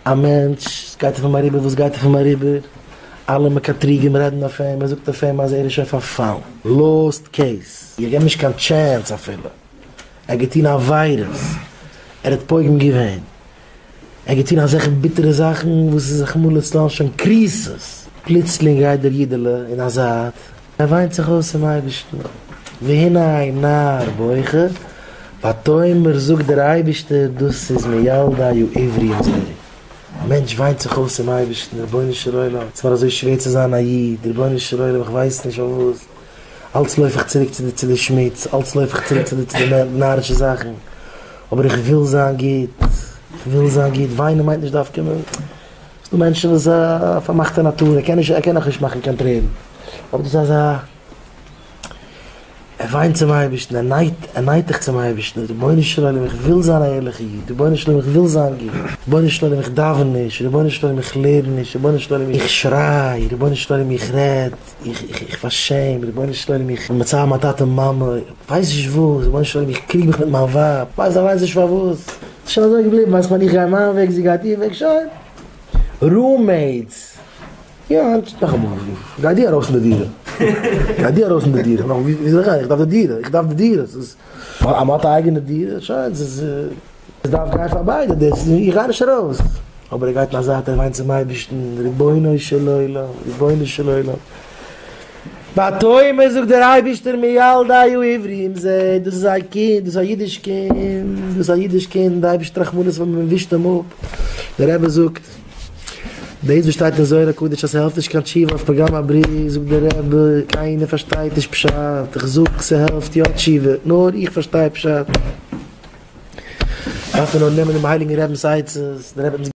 א מענטש, עס גייט אויף אים אריבער וואס גייט אויף אים אריבער, אלע מקטריגים רעדן אויף אים, מען זאגט אויף אים אז ער איז שוין פארפאלן, lost case, איך געב נישט קיין chance אפילו, ער האט געטון עבירות, ער האט פוגם געווען, ער האט געטון אזעלכע ביטערע זאכן וואס איז רחמנא לצלן שוין כריתות. פלוצלינג גייט דער אידעלע אין א זייט, ער וויינט זיך אויס צום אייבערשטן, והנה נער בוכה, ותאמר זאגט דער אייבערשטער דאס איז מילדי העברים זה, א מענטש וויינט זיך אויס צום אייבערשטן, רבונו של עולם, ס'איז מיר אזוי שווער צו זיין א איד, רבונו של עולם איך ווייס נישט פארוואס, אלץ לויף איך צוריק צו די צו די שמוץ, אלץ לויף איך צוריק צו די צו די נארישע זאכן, אבער איך וויל זיין גוט, איך וויל זיין גוט, וויינען מיינט נישט דווקא מען, ס'דא מענטשן וואס א פארמאכטע נאטור, ער קען נישט, ער קען נאכנישט מאכן קיין טרערן, אבער דאס איז אזא, ער וויינט צום אייבערשטן, ער נייט, ער נייט זיך צום אייבערשטן, רבונו של עולם איך וויל זיין א ערליכע איד, רבונו של עולם איך וויל זיין גוט, רבונו של עולם איך דאווען נישט, רבונו של עולם איך לערן נישט, רבונו של עולם איך שריי, רבונו של עולם איך רעד. איך איך איך פארשעם, רבונו של עולם איך בין מצער מיין טאטע מאמע, ווייס נישט וואס, רבונו של עולם איך קריג מיך מיט מיין ווייב, ווייס אליינס נישט פארוואס, ס'איז שוין אזוי געבליבן, ווייסט כ'מיין איך גיי מיין וועג זי גייט איר וועג, שוין. roommates, יא, נאכאמאל, גיי דו ארויס פון די דירה, גיי דו ארויס פון די דירה, נאך ווי זאל איך גיין, איך דארף די דירה, איך דארף די דירה, ס'איז, אז מ'האט א אייגענע דירה, שוין, ס'איז. עס דארף גיין פאר ביידע, דאס איך גיי נישט ארויס, אבער ער גייט אין א זייט ער וויינט צום אייבערשטן, רבונו של עולם, רבונו של עולם, ותאמר זאגט דער אייבערשטער מילדי העברים זה, דאס איז א קינד, דאס איז א אידיש קינד, דאס איז א אידיש קינד, די אייבערשטער רחמנות ווען מען ווישט אים אפ, דער רבי זאגט, דאס וואס שטייט אין זוהר הקדוש אז ס'העלפט נישט קיין תשובה אויף פגם הברית, זאגט דער רבי, קיינער פארשטייט נישט פשט, איך זאג ס'העלפט יא תשובה, נאר איך פארשטיי פשט. דארף מען נאר נעמען דעם הייליגן רבינ'ס עצות, דער רבי האט אונז.